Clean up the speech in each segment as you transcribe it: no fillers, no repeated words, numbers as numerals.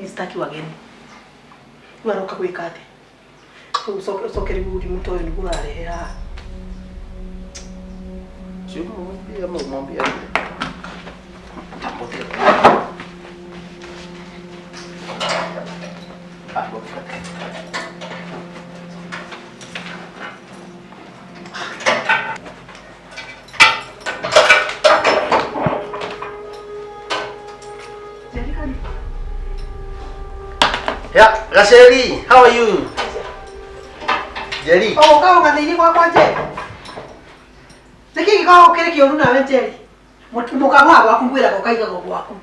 Ni sitaki wageni. Rĩu aroka gwĩka atĩa? Rĩu ũcoke ũcoke rĩu ũrimũ ta ũyũ nĩguo ũrarehe haha. Si umwambie ama umwambie aje. Tambote. Ah, bote. Yeah, Gaceri, how are you? Jerry. Ũgũka ũgathĩirie gwakwa Njeri. Nĩkĩ gĩkoragwo kĩrĩ kĩũru nawe Njeri? Mũkawa wa gwaku ngwĩraga ũkaigagwo gwaku.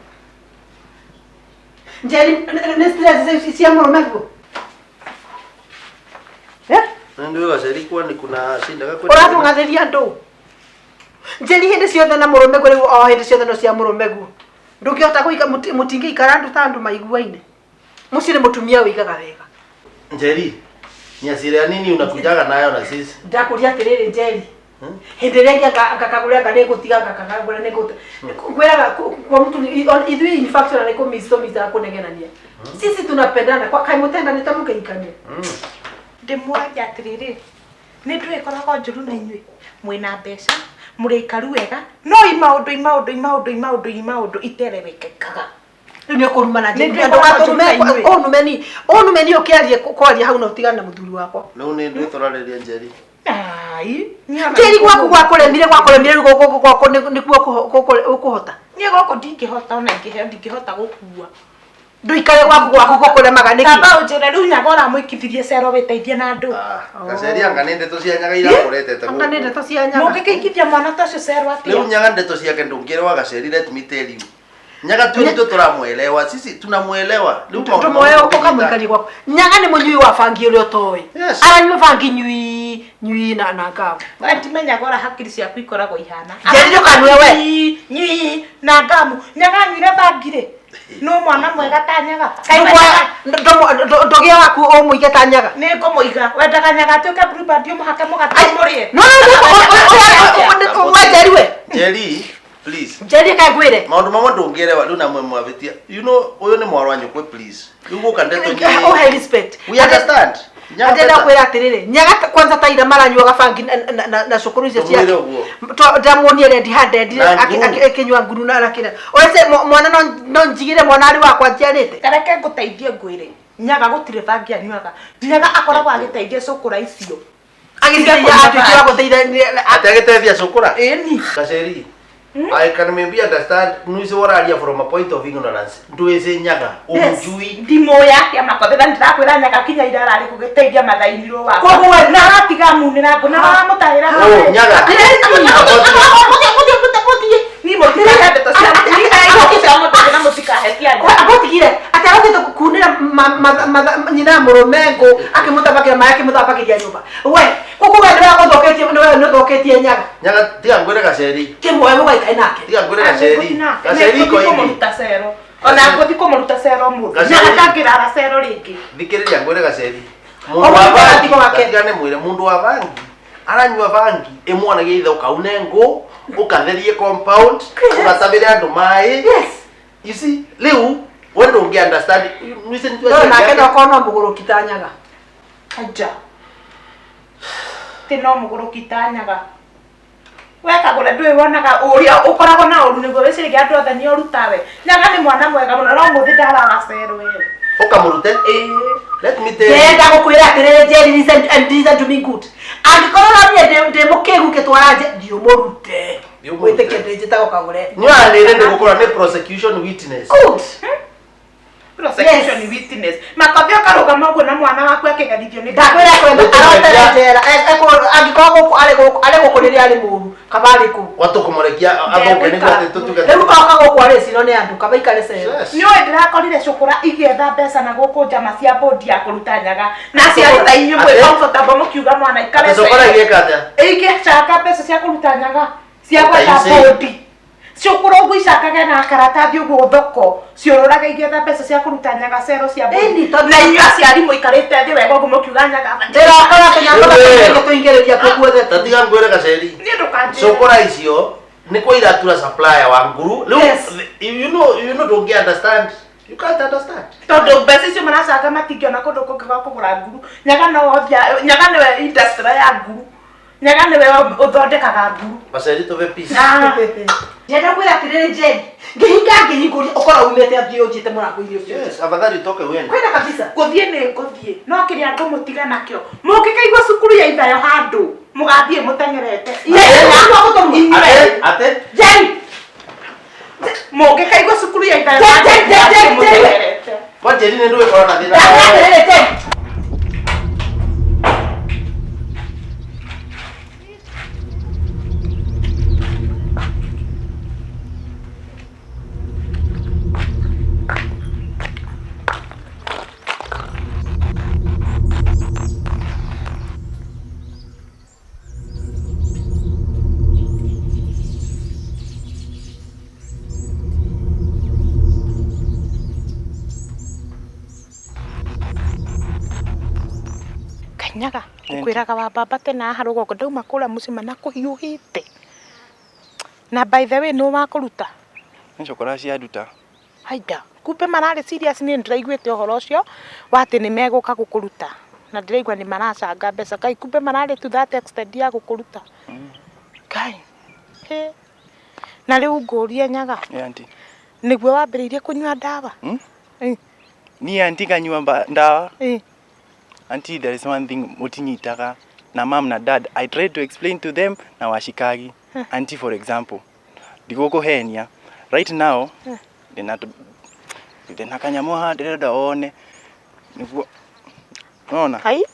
Njeri, nĩ stress ici cia mũrũme guo? Eh? Ndio Gaceri kwani kuna shida kwani? Ũratũng'athĩria andũ. Njeri hĩndĩ ciothe na mũrũme guo rĩu o hĩndĩ ciothe no cia mũrũme guo. Ndũngĩhota gũika mũtingĩikara andũ ta andũ maiguaine. Mũciĩ nĩ mũtumia wĩigaga wega. Njeri, ni hasira ya nini unakujaga nayo na sisi? Ndakũria atĩrĩrĩ Njeri. Hĩndĩ ĩrĩa ĩngĩ ngakagũra anga nĩngũtiga ngakagũra nĩngũtiga. Ngwĩraga kwa mtu ithuĩ in fact ona nĩ kũmistomistaga kũnegenania. Sisi tunapendana kwa kaĩ mũtendanĩte mũkĩhikania. Ndĩmũragia atĩrĩrĩ, nĩ ndũĩ ĩkoragwo njũru na inyuĩ mwĩna mbeca mũrĩ aikaru wega no i maũndũ i maũndũ i maũndũ i maũndũ i maũndũ iterewekekaga. Rĩu nĩ ũkũrumana Nĩ Njeri. ndũĩ ĩkoragwo njũru na inyuĩ. Ũnumeni ũnumeni ũkĩarie kwaria hau na ũtigane na mũthuri wakwa. Rĩu nĩ ndũĩ tũrarĩria Njeri. Ai, Njeri gwaku gwakũremire gwakũremire rĩu gũkũ gwaku nĩkuo ũkũhota. Niĩ gũkũ ndingĩhota ona ingĩheo ndingĩhota gũkua. Ndũikare gwaku gwaku gũkũremaga nĩkĩ? Kaba ũnjĩre rĩu nyaga ũramũikithirie cero wĩteithie na andũ. Ah, Gaceri anga nĩ ndeto cia nyaga irakũretete Anga nĩ gũkũ. ndeto cia nyaga. Mũngĩkĩikithia mwana ta ũcio cero Rĩu atĩa? nyaga ndeto ciake ndũngĩerewa Gaceri, let me tell you. Nyaga tu nitwe tũramwelewa, sisi tunamwelewa. Rĩu maũndũ Ndũmoe mamwe ũkamũikaria gwaku. Nyaga nĩ mũnyui wa bangi ũrĩa ũtoĩ. Yes. Aranyua bangi nyui nyui na na ngamu. We ndimenyaga ũrĩa hakiri ciaku ikoragwo ihana. Njeri ndũkanue we. Nyui, nyui na ngamu. Nyaga anyuire bangi rĩ? No mwana mwega ta nyaga. Kaĩ wendaga- Ndũgĩa waku ũmũige ta nyaga. Nĩ ngũmũiga. Wendaga nyaga atuĩke blueband ũmũhake mũgate ũmũrĩe. No no we Njeri we. Njeri, please. Njeri kaĩ ngwĩre. Maũndũ mamwe ndũngĩerewa rĩu namwe mwavĩtia. You know ũyũ nĩ mwarwa nyũkwe please. Rĩu gũka ndeto nyingĩ. Ũhe respect. We understand. Nyaga Ndĩrenda better. kwĩra atĩrĩrĩ, nyaga kwanza ta ira maranyuaga bangi na cukuru icio Tũmwĩre ciake. ũguo. Ndamuonire red handed Na nguru. akĩnyua nguru na akĩrĩa. Ũrece mwana no njigĩre mwana arĩ wakwa njiarĩte. Tareke ngũteithie ngwĩre. Nyaga gũtirĩ bangi anyuaga. Nyaga akoragwo agĩteithia cũkũra icio. Agĩteithia atuĩke wa gũteithia Atĩ agĩteithia cũkũra. Ĩni. Gaceri, I can maybe understand nuise wararia from a point of ignorance. Ndwĩci nyaga, ũmjui. Ndimũĩ atĩa makothera ndĩrakwĩra nyaga kinya ira ararĩ gũgĩteithia mathainirwo wakwa. Koguo we- na aratiga munĩra ngũ na aramũtahĩra Oh, nyaga. Niĩ mũtikahe ndeto cia cia mũndũ na mũtikahe cia nyaga. Agũtigire atĩ arokĩte kunĩra nyina mũrũme ngũ akĩmũthambagĩra maĩ akĩmũthambagĩria nyũmba. We kũkũ we nĩwe agũthũkĩtie nĩwe nĩũthũkĩtie nyaga. Nyaga tiga ngwĩre Gaceri. Kĩmuoe mũgaikare nake. Tiga ngwĩre Gaceri. Gaceri iko Nĩngũthiĩ hivi. kũmũruta cero ona ngũthiĩ kũmũruta cero mũthĩ Gaceri. nyaga ndangĩrara cero rĩngĩ. Thikĩrĩria ngwĩre Gaceri. O Mũndũ wa mũndũ bangi, atigo wake. tiga nĩ mwĩre mũndũ wa bangi aranyua bangi ĩmwonagia ithe ũkaune ngũ ũkatherie compound ũgatavĩre andũ maĩ. Yes. You see, rĩu we ndũngĩ understand. Nuise nĩ No nake no korwo no mũgũrũki ta nyaga. Aja. Ti no mũgũrũki ta nyaga. We kagũre ndũĩ wonaga ũrĩa ũkoragwo na ũru nĩguo wĩciragia andũ othe nĩ oru tawe. Nyaga nĩ mwana mwega mũno no mũthĩ ndarara cero ĩyo. Ũkamũrute. Ĩĩ. Let me tell you. Ndĩrenda gũkwĩra atĩrĩrĩ Njeri listen and listen to me good. Angĩkorwo ũronire ndĩ mũkĩgu ngĩtwara nje thiĩ ũmũrute. Thiĩ ũmũrute. Wĩtĩkie ndĩ njĩtagwo Kagũre. Nĩwanĩre ndĩgũkorwo nĩ prosecution witness. Good. Prosecution Yes. witness. Makothi ũkarũgama ũguo na mwana waku akĩherithio nĩ Ndakwĩra kwenda arotere njera angĩkorwo gũkũ arĩ gũkũ arĩ gũkũ rĩrĩa arĩ mũru kaba arĩ kũu. Watũkũmũrekia athũke nĩguo atĩ tũtuge. Rĩu oka gũkũ arĩ cino nĩ andũ kaba ikare cero. Yes. Nĩ ũĩ ndĩrakorire cũkũra igĩetha mbeca na gũkũ njama cia bũndi ya kũruta nyaga na aciari ta inyuĩ mwĩ Atĩ? comfortable mũkiuga mwana ikare Atĩ cũkũra cero. igĩka atĩa? Igĩcanga mbeca cia kũruta nyaga cia What are you gwetha saying? bũndi. Cũkũra ũguo icangage na karatathi ũguo thoko ciũrũraga igĩetha mbeca cia kũruta nyaga cero cia bũndi. Ĩni, tondũ- Na inyuĩ aciari mũikarĩte thĩ wega ũguo mũkiuga nyaga. Ndĩrakora tũnyamũ Wewe. tũingĩrĩria kuo guothe. Ta tiga ngwĩre Gaceri. Niĩ ndũkanjĩre. Cũkũra icio nĩ kwa iratura supplier wa nguru. Rĩu Yes. you know ndũngĩ understand. You can't understand. Tondũ mbeca icio maracanga matingĩona kũndũ kũngĩ gwa kũgũra nguru. Nyaga no othia, nyaga nĩwe industry ya nguru. Nyaga nĩwe ũthondekaga nguru. Baceri tuve peace. Ah. Ndĩrenda kwĩra atĩrĩrĩ Njeri, ngĩhinga ngĩhingũria ũkorwo umĩte athiĩ ũnjĩte mũrango-inĩ ũcio. Yes, afadhali utoke uende. Kwenda kabisa. Gũthiĩ nĩ ngũthiĩ, no kĩrĩa ngũmũtiga nakĩo, mũngĩkaigua cukuru ya ithayo handũ, mũgathiĩ mũteng'erete. Inyuĩ Ate, ate. Njeri, mũngĩkaigua cukuru ya ithayo Njeri, handũ, Njeri, mũgathiĩ Njeri. mũteng'erete. Kwa Njeri nĩ ndũĩ korwo na thĩna. Ndamwĩra atĩrĩrĩ Njeri. Kanyaga ngwĩraga wa baba tena haha rũgongo ndauma kũrĩa mũcima na kũhiũhĩte na by the way nũ wakũruta. Nĩ cokora cianduta. Haida kumbe mararĩ serious. Niĩ ndĩraiguĩte ũhoro ũcio wa atĩ nĩ megũka gũkũruta na ndĩraigua nĩ maracanga mbeca. Kai kumbe mararĩ to that extent ya gũkũruta. Kai he na rĩu ngũrie Nyaga. Ĩ aunty. Nĩguo wambĩrĩirie kũnyua ndawa? Hmm? Ĩ. Niĩ aunty nganyua ndawa? Ĩ. Aunty, there is one thing mutinyitaga na mom na dad. I tried to explain to them na washikagi. Aunty, for example, ndigũkũhenia right now ndĩna kanyamũ haha ndĩrenda wone nĩguo nona. Hai.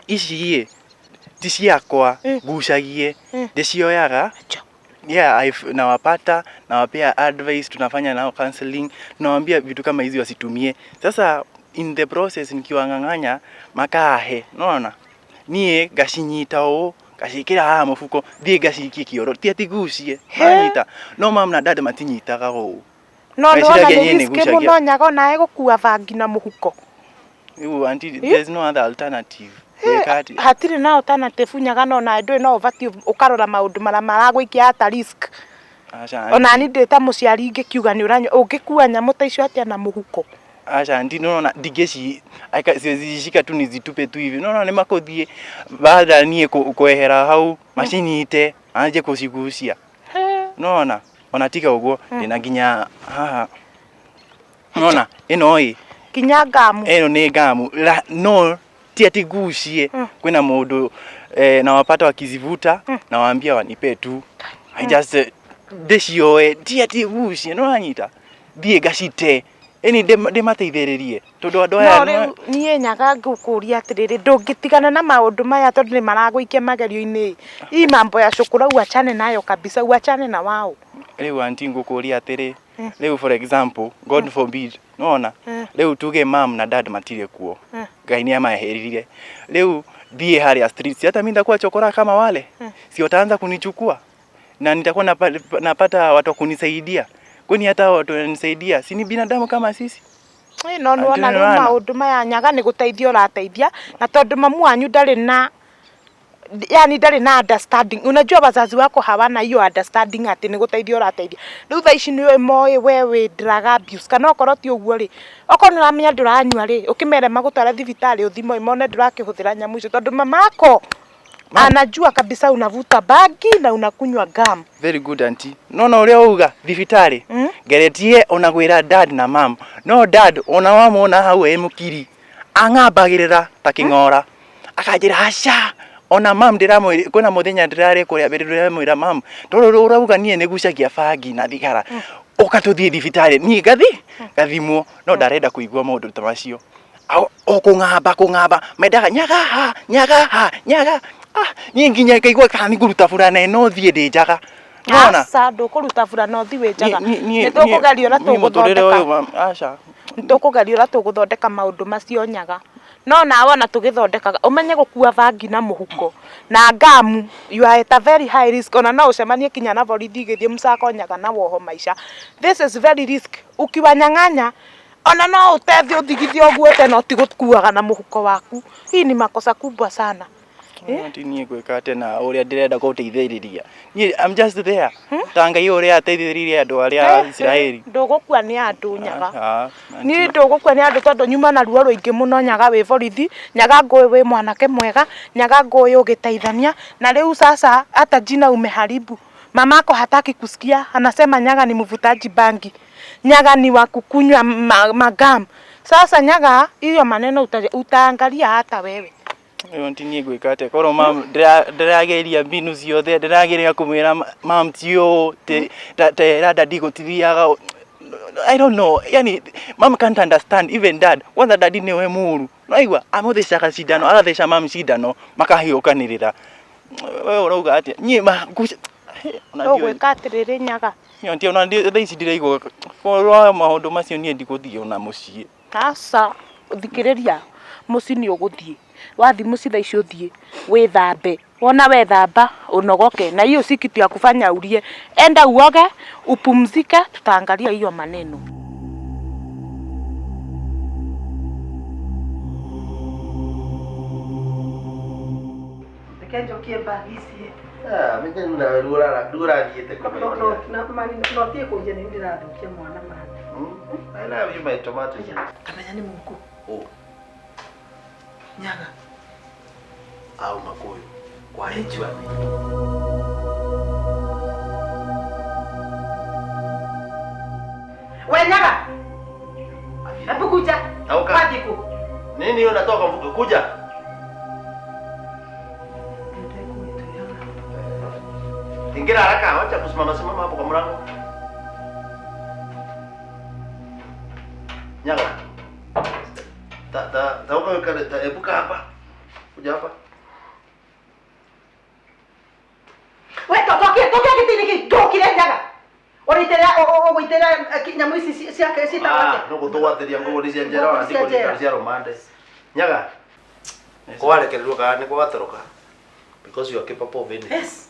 Ici ĩ ti ciakwa ngucagie, ndĩcioyaga. Acha. Yeah, nawapata, nawapea advice, tunafanya nao counseling, tunawaambia vitu kama hizi wasitumie. Sasa in the process nikiwang'ang'anya makahe, nona niĩ ngacinyita ũũ, ngaciĩkĩra haha mũbuko, thiĩ ngacikie kĩoro, ti atĩ ngucie manyita, no mam na dad matinyitaga ũũ. No nĩwona Meciragia nĩ niĩ risk nĩgucagia. mũno Nyaga onawe gũkua bangi na mũhuko. Rĩu aunty, there's no other alternative. Gwĩka atĩa? Hatirĩ na alternative Nyaga, no nawe ndũĩ no ũbatiĩ ũkarora maũndũ marĩa maragũikia ata risk. Aca. Ona ni ndĩ ta mũciari ingĩkiuga nĩ ũranyua, ũngĩkua nyamũ ta icio atĩa na mũhuko? Aca aunty, nĩũrona ndingĩci siwezi tu nizitupe tu hivi, nĩũrona nĩ makũthiĩ baada niĩ kwehera hau macinyite anjie kũcigucia, nĩwona? Ona tiga ũguo, ndĩna nginya haha, nĩwona ĩno ĩ? Nginya ngamu. Ĩno nĩ ngamu no ti ati ngucie. Kwĩna mũndũ nawapata wakizivuta, nawaambia wanipe tu. I just ndĩcioe, ti ati ngucie, nĩwanyita? Thiĩ ngacite ĩni ndĩmateithĩrĩrie tondũ andũ aya No rĩu niĩ Nyaga ngũkũria atĩrĩrĩ, ndũngĩtigana na maũndũ maya tondũ nĩ maragũikia magerio-inĩ? Hii mambo ya cukura uachane nayo kabisa, uachane na wao. Rĩu aunty, ngũkũria atĩrĩ, rĩu for example, God forbid, nĩwona, rĩu tuge mam na dad matirĩ kuo, Ngai nĩ amaheririe, rĩu thiĩ harĩa streets, hata mimi nitakuwa chokora kama wale? Si wataanza kunichukua na nitakuwa napata watu wa kunisaidia? Kwani hata watu wananisaidia si ni binadamu kama sisi? Ĩ, no nĩwona Aunty, rĩu nĩwona? maũndũ maya Nyaga nĩ gũteithia ũrateithia na tondũ mamu wanyu ndarĩ na, yani ndarĩ na understanding. Unajua wazazi wako hawana hiyo understanding atĩ nĩ gũteithia ũrateithia. Rĩu thaa ici nĩ moĩ we wĩ drug abuse, kana okorwo ti ũguo rĩ, okorwo nĩ ũramenya ndũranyua rĩ, ũkĩmere magũtware thibitarĩ ũthimwo mone ndũrakĩhũthĩra nyamũ icio, tondũ mamako anajua kabisa unavuta bangi na unakunywa gum. Very good, aunty. Nona ũrĩa uga thibitarĩ, ngeretie ona gwĩra dad na mam, no dad ona wamwona hau e mũkiri, ang'ambagĩrĩra ta kĩng'ora, akanjĩra aca. Ona mam ndĩramwĩra, kwĩna mũthenya ndĩrarĩ kũrĩa mbere, ndĩramwĩra, "Mam, tondũ ũrauga niĩ nĩgucagia bangi na thigara, ũka tũthiĩ thibitarĩ niĩ ngathi ngathimwo." No ndarenda kũigua maũndũ ta macio. O kũng'amba kũng'amba, mendaga nyaga ha nyaga ha nyaga. Ah, niĩ nginya ngaigua kana nĩ ngũruta burana ĩno thiĩ ndĩ njaga, nona. Aca, ndũkũruta burana ũthiĩ wĩ njaga. Nĩ tũkũgeria ũrĩa Mũtũrĩre tũgũthondeka. ũyũ aca. Nĩ tũkũgeria ũrĩa tũgũthondeka maũndũ macio Nyaga, no nawe ona tũgĩthondekaga ũmenye gũkua bangi na mũhuko na ngamu, you are at a very high risk. Ona no ũcemanie kinya na borithi igĩthiĩ msako Nyaga na woho maica. This is very risk. Ukiwanyang'anya ona no ũtethi ũthigithie ũguo tena ũtigũkuaga na mũhuko waku. Hii ni makosa kubwa sana. Auntie niĩ ngwĩka atĩa na ũrĩa ndĩrenda gũteithĩrĩria. Niĩ I'm just there. Ta Ngai ũrĩa ateithĩrĩirie andũ arĩa a Isiraeli. Ndũgũkua nĩ andũ nyaga. Ah, Niĩ ndũgũkua nĩ andũ tondũ nyuma na ruo rũingĩ mũno nyaga wĩ borithi, nyaga ngũĩ wĩ mwanake mwega, nyaga ngũĩ ũgĩteithania, na rĩu sasa hata jina umeharibu. Mamako hataki kusikia, anasema nyaga ni mvutaji bangi. Nyaga ni wa kukunywa magam. Sasa nyaga hiyo maneno utaangalia hata wewe. Auntie niĩ ngwĩka atĩa korwo mam ndĩrageria mbinu ciothe ndĩrageria kũmwĩra mam ti ũũ tera dadi gũtithiaga I don't know yani mam can't understand even dad kwanza dadi nĩwe mũru naigua amũthecaga cindano agatheca mam cindano makahiũkanĩrĩra we ũrauga atĩa niĩ ma ona ndiũĩ. Ũgwĩka atĩrĩrĩ nyaga. Auntie ona thaa ici ndĩraigua korwo maũndũ macio niĩ ndigũthiĩ ona mũciĩ. Aca thikĩrĩria mũciĩ nĩ ũgũthiĩ wathi mũciĩ thaa ici ũthiĩ wĩthambe wona wethamba unogoke na hiyo si kitu ya kufanya ulie enda uoge upumzike tutaangalia hiyo maneno. Reke njokie bagi ici. Ah, mimi nawe rũrathiĩte No no na mani no tie kũnjia nĩ ndĩrathũkia mwana mani. I love you my tomatoes. Kamenya nĩ mũku. Oh, Nyaga. au makuyu. Kwa hiyo We nyaga. Hebu kuja. Tauka. Wathi ku. Nini hiyo natoka mfuko kuja? Ingira haraka, wacha kusimama simama hapo kwa mlango. Nyaga. Ta ta tauka weka ta, epuka hapa. Kuja hapa. We totokie tokia gĩtĩ-inĩ gĩkĩ ndũkire nyaga. Ũraitĩrĩra ũgũitĩrĩra nyamũ ici ciake ciĩtagwo Ah, atĩa? no gũtũgwatĩria ngũgũ nĩ cia njera Ngũkũ cia njera. cia rũmande. Nyaga. Kwarekererwo kana nĩ gwatoroka? Because you are capable of anything. Yes.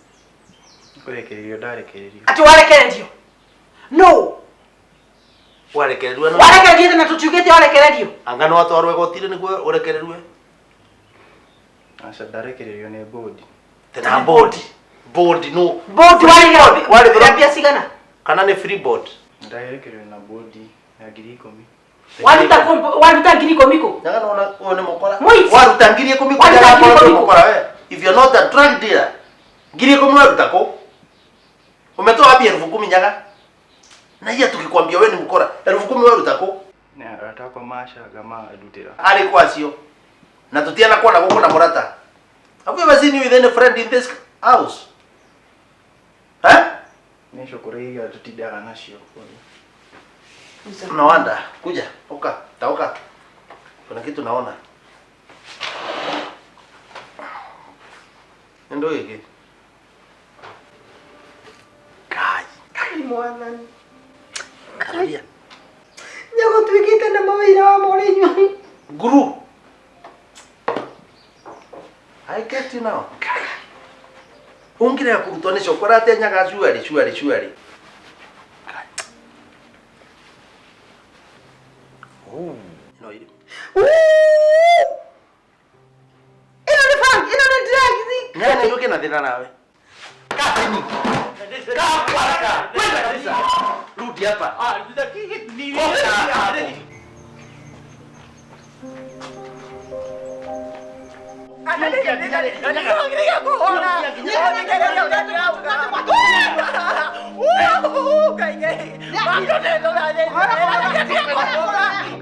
Kũrekererio ndarekererio. Atĩ warekererio. No. Warekererwo no. Warekererio na tũtiugĩte warekererio. Anga no atwarwo igoti-inĩ nĩguo ũrekererwe. Aca ndarekererio nĩ bodi. Tena bodi. Bodi no. Bodi Warĩ warĩhĩra mbia cigana? Kana nĩ free board. Ndarekererio na bodi ya 10,000. Waruta waruta 10,000 kũ? Nyaga nona ũyũ nĩ mũkora. Mũici. Waruta 10,000 kũ? Waruta Nyaga 10,000 ũyũ nĩ kũ? mũkora we. If you're not a drug dealer, 10,000 waruta kũ? Umetoa wapi 10,000 nyaga? Na hiya tukikwambia wewe ni mkora, 10,000 waruta kũ? Nĩ arata akwa macanga mandutĩra. Arĩ kwa acio. Na tutiana kuona gũkũ na mũrata. Have you ever seen you with any friend in this house? Eh? Nĩ cũkũrĩ iria tũtindaga nacio. No wonder. Kuja, oka, taoka. Kuna kitu naona. Ndio hiki. Kai. Kai mwathani. Karudia. Nyaga tuĩkĩte na mawĩra wa mũrĩnyua. Guru. I get you now. Ungire kurutwo nĩ cokora atĩa nyaga cuari cuari cuari. Oh, no iri. Ĩno nĩ bangi, ĩno nĩ drugs. Nyaga nĩ ũkĩ na thĩna nawe. Kaa chini. Kaa hapo haraka. Kwenda kabisa. Rudi hapa. Toka hapo.